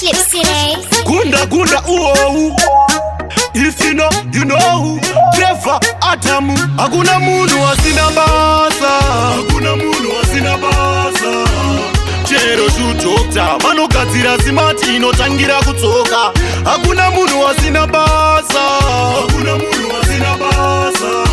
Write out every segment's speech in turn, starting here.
Lipsy. Gunda gunda uou. If you know, you know. Trevor Adamu. Hakuna munhu asina basa. Hakuna munhu asina basa. Chero shoe doctor vanogadzira smart inotangira kutsoka. Hakuna munhu asina basa. Hakuna munhu asina basa.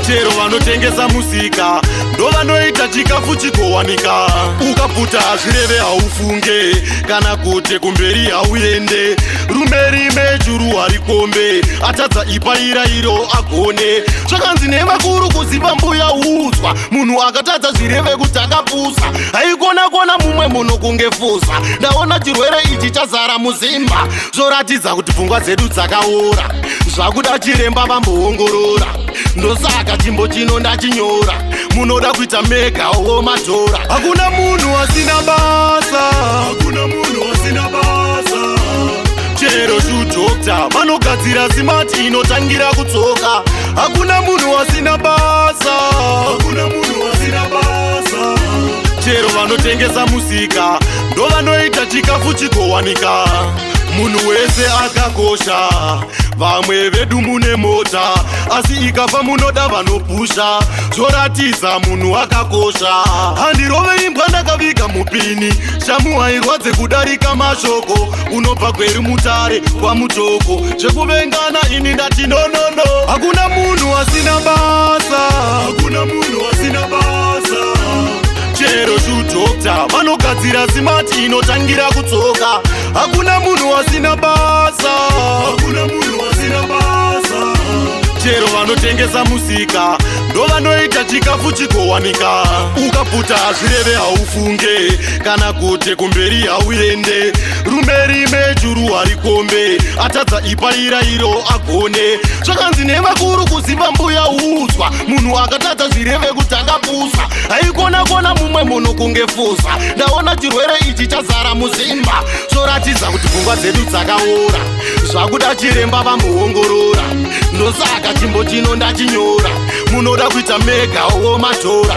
Chero vanotengesa musika ndo vanoita chikafu chikowanika. Ukaputa zvireve haufunge, kana kuti kumberi hauende. Rume rime churu harikombe, atadza ipaira iro agone. Zvakanzi nevakuru kuziva mbuya udzwa, munhu akatadza zvireve kuti akapusa. Haikona kona mumwe munhu kunge fusa. Ndaona chirwere ichi chazara muzimba, zvoratidza kuti pfungwa dzedu dzakaora. Zvakuda chiremba vamboongorora, ndosaka chimbo chino ndachinyora. Munoda kuita mega wo madhora. Hakuna munhu asina basa. Hakuna munhu asina basa. Chero shoe doctor vanogadzira smart inotangira kutsoka. Hakuna munhu asina basa. Hakuna munhu asina basa. Chero vanotengesa musika ndo vanoita chikafu chikowanika. Munhu wese akakosha. Vamwe vedu mune mota, asi ikafa munoda vanopusha. Zvoratidza munhu akakosha. Handirove imbwa ndakaviga mupini. Shamu hairwadze kudarika mashoko. Unobva Gweru, Mutare, kwaMutoko, zvekuvengana ini ndati no no no. Hakuna munhu asina basa. Hakuna munhu asina basa. Chero shoe doctor vanogadzira smart inotangira kutsoka. Hakuna munhu asina basa. Hakuna munhu asina basa. Chero vanotengesa musika ndo vanoita chikafu chikowanika. Ukaputa zvireve haufunge, kana kuti kumberi hauende. Rume rime churu harikombe, atadza ipaira iro agone. Zvakanzi nevakuru kuziva mbuya udzwa, munhu akatadza zvireve kuti akapusa. Haikona kona mumwe munhu kunge fusa. Ndaona chirwere ichi chazara muzimba, zvoratidza kuti pfungwa dzedu dzakaora. Zvakuda chiremba vamboongorora, ndosaka chimbo chino ndachinyora. Munoda kuita mega wo madhora.